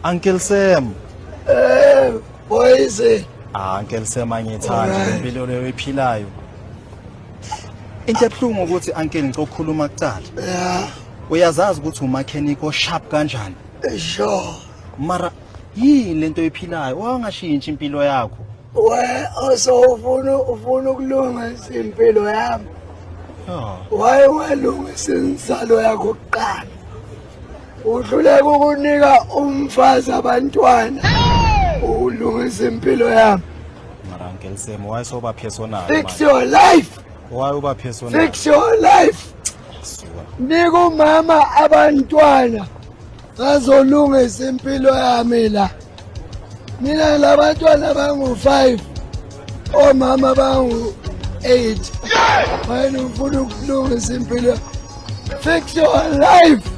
Uncle Sam. Boys. Ah, Uncle Sam, angiyithandi Alright. le mpilo leyo ephilayo. Into ebuhlungu ukuthi, Uncle, ngicela ukukhuluma kuqala. Uyazazi ukuthi umakheniki osharp kanjani. Sure. Mara yini lento oyiphilayo? Wangashintshi impilo yakho. We also ufuna ukulungisa impilo yami. Yeah. Why ungalungisa inzalo yakho kuqala? Uhluleka ukunika umfazi abantwana. Ulungisa impilo yami. Mara Uncle Sam, why soba personal? Fix Man? your life. Why uba personal? Fix your life. Suka. Nika umama abantwana. Ngazolungisa impilo yami la. Mina labantwana bangu-5, omama bangu-8. Wena ufuna ukulungisa impilo. Fix your life.